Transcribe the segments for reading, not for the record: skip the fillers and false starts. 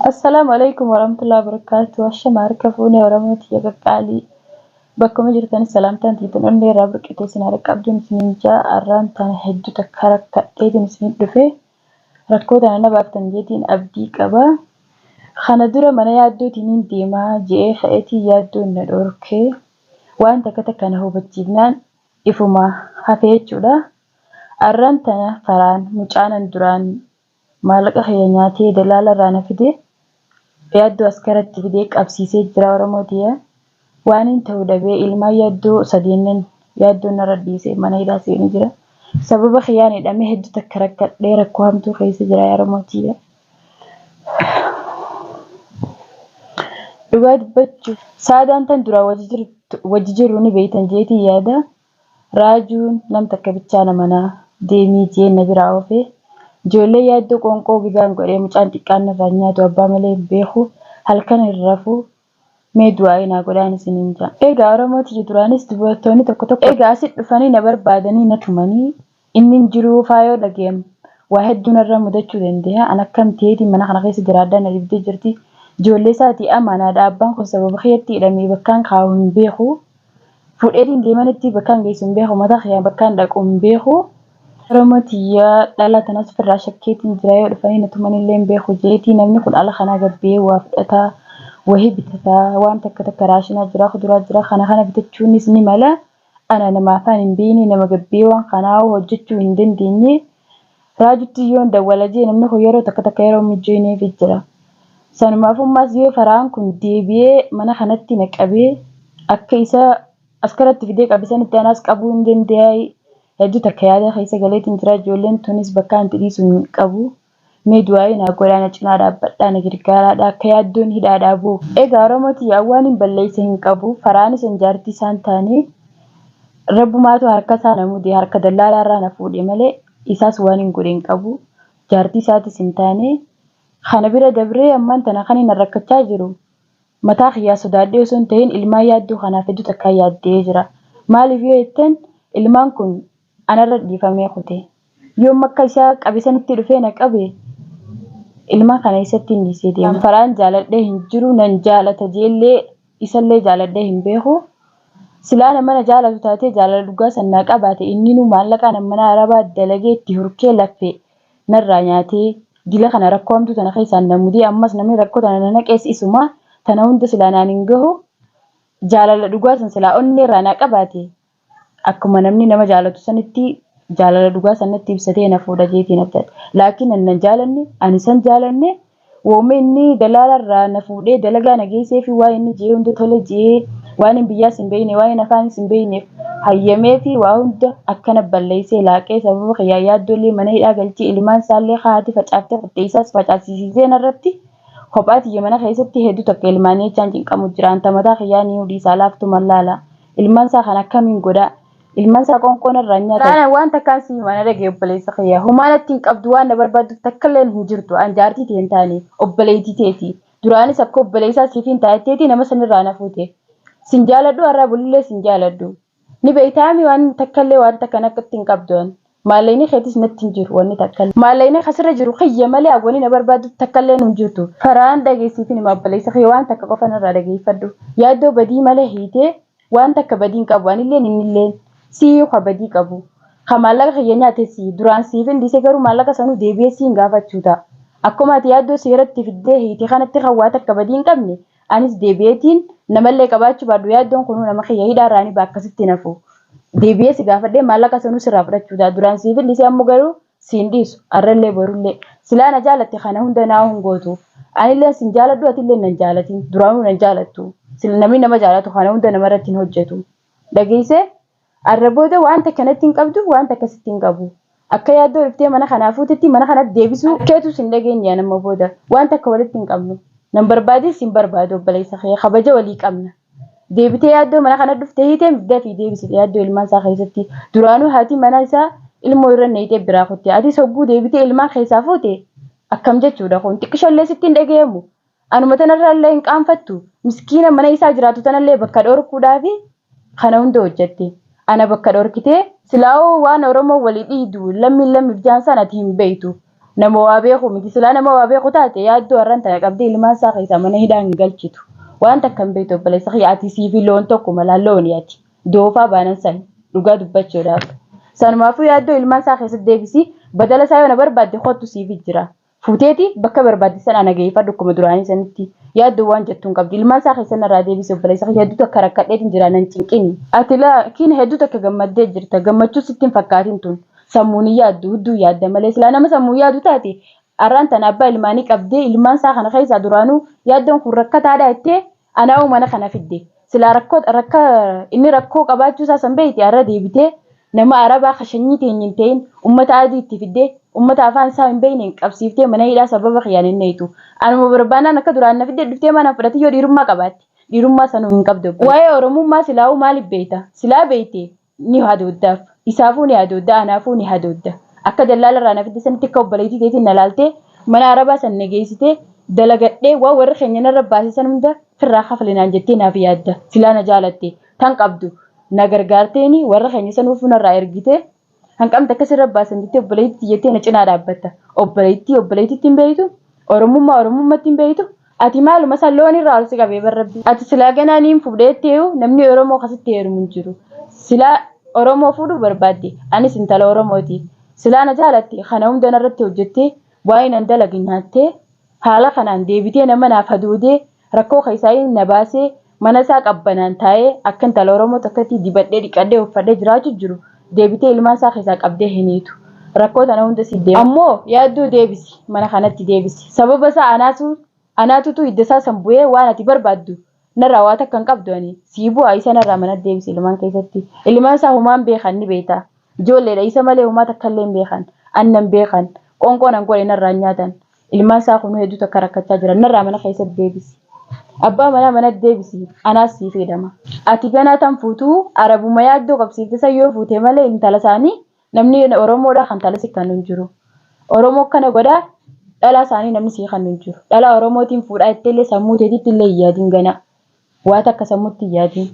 Assalaamu alaikum warahmatullahi wabarakatuh. Ashama harka fuunee Oromoo tiyya qaqqaalii. Bakkuma jirtanis salaamtaan tiyya onnee irraa burqitee isin haadha qabduun isiniin jaa arraan tana hedduu takka rakkadheetiin isin dhufe. Rakkoo tana na baaftan jeetiin abdii qaba. Kana dura mana yaaddootiin hin deemaa je'ee ka'eetiin yaaddoon na dhorkee waan takka takka na hubachiifnaan ifuma hafe jechuudha. Arraan tana faraan mucaanan duraan Maallaqa kiyya nyaatee dalaala irraa na fide yaaddoo askaratti fidee qabsiisee jira Oromoo tiyya. Waanin ta'u dhabee ilmaan yaaddoo sadeennan yaaddoon narra dhiisee mana hidhaa seenee jira. Sababa kiyyaan hidhamee hedduu takka rakkadhee rakkoo hamtuu keessa jira yaa Oromoo tiyya. Dhugaa dubbachuuf saadaan tan duraan wajji jirru ni beeytan jeetiin yaada. Raajuun nam takka bichaa na manaa deemii jeen na biraa oofe. Ijoollee yaaddoo qoonqoo gizaan godhee mucaan xiqqaan narraa hin nyaatu abbaa malee hin beeku halkan hin rafu mee du'aa'ii naa godhaan isiniin ja'a. Egaa Oromoo tiyya duraanis dubartoonni tokko tokko egaa asit dhufanii na barbaadanii na tumanii inni hin jiruu faa yoo dhagayam waa hedduu narra mudachuu dandeha an akkam teetiin mana kana keessa jiraadhaa na dhibdee jirti ijoollee isaatii amaanaadha abbaan kun sababa kiyyatti hidhamee bakkaan kaa'u hin beeku Fuudheetiin deemanitti bakkaan geessu hin beeku mataa kiyyaan bakkaan dhaqu hin beeku. Oromoo tiyya dhalaa tanas ofirraa shakkeetiin jira yoo dhufanii na tumanillee hin beeku jeetii namni kun ala kanaa gabbee waa fudhataa wahii bitataa waan takka takka raashinaa jira kuduraa jira kana kana bitachuunis ni mala ana nama afaan hin beekne nama gabbee waan kanaa hojjechuu hin dandeenye raajutti yoon dawwala jee namni kun yeroo takka takka yeroo mijjooyneefi jira. Sanumaaf ummaas yoo faraan kun deebi'ee mana kanatti na qabee akka isa askaratti fidee qabe sanitti anaas qabuu hin danda'aayi. Hedduu takka yaada keessa galeetiin jira. Ijoolleen tunis bakka anti dhiisu hin qabu. Mee du'aa'ii naa godhaa na cinaa dhaabbadhaa na gargaaraadha akka yaaddoon hidhaadhaa bu'u. Egaa Oromoo tiyya an waan hin balleeyse hin qabu. Faraanis an jaartii isaan taane Rabbumaatu harka isaa na mude harka dallaalaa irraa na fuudhe malee isaas waan hin godhe hin qabu. Jaartii isaatis hin taane. Kana bira dabree ammaan tana kanin an rakkachaa jiru mataa kiyyaa sodaadhee osoo hin tahin ilmaan yaaddoo kanaaf hedduu takkaan yaadda'ee jira. Maaliif yoo jettan ilmaan kun anarra dhiifamee kute. Yoom akka isaa qabe sanitti dhufee na qabe ilmaan kana eessattiin dhiisee deema. Faraan jaaladhee hin jiru nan jaalata jeellee isallee jaaladhee hin beeku. Silaa nama na jaalatu taatee jaalala dhugaa san naa qabaate inninuu maallaqaan mana arabaa dalagee itti hurkee laffe narraa nyaatee dila kana rakkoo hamtuu tana keessaan na mudee ammas namni rakkoo tana na naqees isuma tana hunda silaa naan hin gahu jaalala dhugaa san silaa onnee irraa naa qabaate akkuma namni nama jaalatu sanitti jaalala dhugaa san natti ibsatee na fuudha jeetiin abdadha. Laakiin an nan jaalanne ani san jaalanne wooma inni dalaala irraa na fuudhee dalagaa na geessee fi waa inni jee hunda tole jee waan hin biyyaas hin beekne waan hin afaanis hin beekneef hayyamee fi waa hunda akkana balleessee laaqee sababa kiyyaa yaaddoollee mana hidhaa galchee ilmaan isaallee haati facaaftee kutte isaas facaasisiisee narratti kophaa tiyya mana keessatti hedduu takka ilmaanii jechaan cinqamu jira anta mataa kiyyaa ni hudhiisaa laaftu mallaala ilmaan isaa kan akkamiin godhaa Ilman isaa qoonqoo narraa hin nyaatan. Raana waan takkaan si hima na dhaga'i obboleessa kiyya. Homaa natti hin qabdu waan na barbaadduuf takkalleen hin jirtu. An jaartii tee hin taane obboleettii teeti. Duraanis akka obboleessaa siif hin taa'etteeti nama sanirraa na fuute. Sin jaaladhu har'aa bulillee sin jaaladhu. Ni beeytaami waan takkallee waan takka natti hin qabdu an. Maallaqni keetis natti hin jiru wanni takkallee. Maallaqni kasirra jiru kiyya malee wanni na barbaadduuf takkallee hin jirtu. Faraan dhageessiifin hima obboleessa kiyya waan takka qofa narraa dhageeffadhu. Yaaddoo badii malee hiitee Waan takka badii hin qabu anilleen innilleen sii ka badii qabu. Ka maallaqa kiyya nyaate sii. Duraan siifin dhiise garuu maallaqa sanuu deebi'ee siin gaafachuu ta'a. Akkuma ati yaaddoo seeratti fiddee hiite kanatti kan waa takka badii hin qabne anis deebi'eetiin namallee qabaachuu baadhu yaaddoon kunuu nama kiyya hidhaarraa ni ba'a akkasitti hin hafu. Deebi'ee si gaafadhee maallaqa sanuu sirraa fudhachuu ta'a. Duraan siifin dhiise ammoo garuu siin dhiisu arrallee borullee. Silaa na jaalatte kana hunda naa hin gootu. Anilleen sin jaaladhu atilleen nan jaalatin. Duraanuu nan jaalattu. Sila namni nama jaalatu kana hunda namarratti hin hojjetu. Dhageessee? Arra booda waan takka natti hin qabdu waan takka sitti hin qabu. Akka yaaddoo dhuftee mana kanaa fuutetti mana kanatti deebisuu keetus hin dhageenye an amma booda. Waan takka walitti hin qabnu. Nan barbaadin sin barbaadu obboleessa kiyya kabaja walii qabna. Deebitee yaaddoo mana kana dhuftee hiitee dafii deebisi yaaddoo ilmaan isaa keessatti. Duraanuu haati mana isaa ilmoo irra neeyxee biraa kutte. Atis hogguu deebitee ilmaan keessaa fuute akkam jechuudha kun xiqqishollee sitti hin dhagayamu. Anuma tanarraa illee hin qaanfattu. Miskiina mana isaa jiraatu tanallee bakka dhorkuudhaafi kana hunda hojjatte. Ana bakka dhorkitee silaa'oo waan Oromoo walii dhiidu lammiin lammiif jaan san ati hin beeytu. Nama waa beeku miti. Silaa nama waa beeku taate yaaddoo har'an tana qabdee ilmaan isaa keessaa mana hidhaa hin galchitu. Waan takka hin beektu obboleessa kiyya ati siifi loon tokkuma laa looni ati. Doofaa baanan sani dhugaa dubbachuudhaaf. Sanumaafuu yaaddoo ilmaan isaa keessatti deebisi badala isaa yoo na barbaadde kottu siifi jira. Fuuteeti bakka barbaadde san ana geeffadhu akkuma duraanii sanitti. Yaaddoo waan jettu hin qabdu. Ilmaan isaa keessa narraa deebisi obboleessa kiyya hedduu takka rakkadheetiin jira nan cinqini. Ati laakiin hedduu takka gammaddee jirta. Gammachuu sitti hin fakkaatin tun. Sammuun hin yaaddu hudduu yaadda malee silaa nama sammuun yaadu taate arraan tana abbaa ilmaanii qabdee ilmaan isaa kana keessaa duraanuu yaaddoon kun rakkataadha jettee anaa'uu mana kana fidde. Silaa rakkoo rakka inni rakkoo qabaachuu isaa san beekte arra deebitee nama arabaa ka shanyii teenya hin ta'in ummata adii itti fiddee ummata afaan isaa hin beekneen qabsiiftee mana hidhaa sababa kiyyaan hin neeytu. Anuma barbaannaan akka duraan na fiddee dhuftee mana fudhate yoo dhiirummaa qabaatte. Dhiirummaa sanuu hin qabdu. Waa'ee Oromummaa silaa'uu maaliif beekta? Silaa beekte ni hadooddaaf. Isaafuu ni hadoodda anaafuu ni hadoodda. Akka dallaala irraa na fidde sanitti akka obboleettii teetiin na laaltee mana arabaa san na geessitee dalagadhee waan warri keenya narra baase san hunda firraa kafali naan jettee naaf yaadda. Silaa na jaalatte tan qabdu na gargaarteeni warra keenya sanuufuu narraa ergitee hanqamte akka sirra baasan jettee obboleettii jettee na cinaa dhaabbatta. Obboleettii obboleettiitti hin beektu Oromummaa Oromummatti hin beektu Ati maaluma san loon irraa ol si qabee bar rabbi. Ati silaa ganaa niin fuudheetteeyu namni Oromoo ka sitti heerumu hin jiru. Silaa Oromoo fuudhuu barbaadde anis intala Oromooti. Silaa na jaalatte kana hunda narratti hojjattee waa'ee an dalage nyaattee haala kanaan deebitee nama naaf hadoodee rakkoo keessaayii na baasee mana isaa qabbanaan taa'ee akka intala Oromoo takkatti dibadhee dhiqadhee uffadhee jiraachuu jiru deebitee ilmaan isaa keessaa qabdee hin hiitu. Rakkoo tana hunda siif deema. Ammoo yaaddoo deebisi mana kanatti deebisi. Sababa isaa anaatu anaatutu hidda isaa san bu'ee waan ati barbaaddu narraa waa takka hin qabdu ani sii bu'aa isa narraa mana deebisi ilmaan keessatti. Ilmaan isaa humaan beekan ni beekta. Ijoolleedha isa malee humaa takka illee hin beekan. Annan beekan. Qoonqoon an godhe narraa hin nyaatan. Ilmaan isaa kunuu hedduu takka rakkachaa jiran narraa mana keessatti deebisi. Abbaa manaa manatti deebisi anaas sii fayyadama. Ati ganaa tan fuutuu arabuma yaaddoo qabsiifte san yoo fuute malee intala isaanii namni Oromoodha kan tala si kennu hin jiru. Oromoo akkana godhaa dhalaa isaanii namni sii kennu hin jiru. Dhalaa Oromootiin fuudhaa jettee illee sammuu teetitti illee hin yaadin ganaa. Waa takka sammuutti hin yaadin.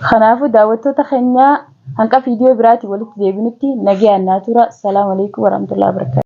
Kanaafuu daawwattoota keenyaa hanqa viidiyoo biraatiin walitti deebinutti nagayaan naa tura. Salaamu alaikum warahmatullahi wabarakatuh.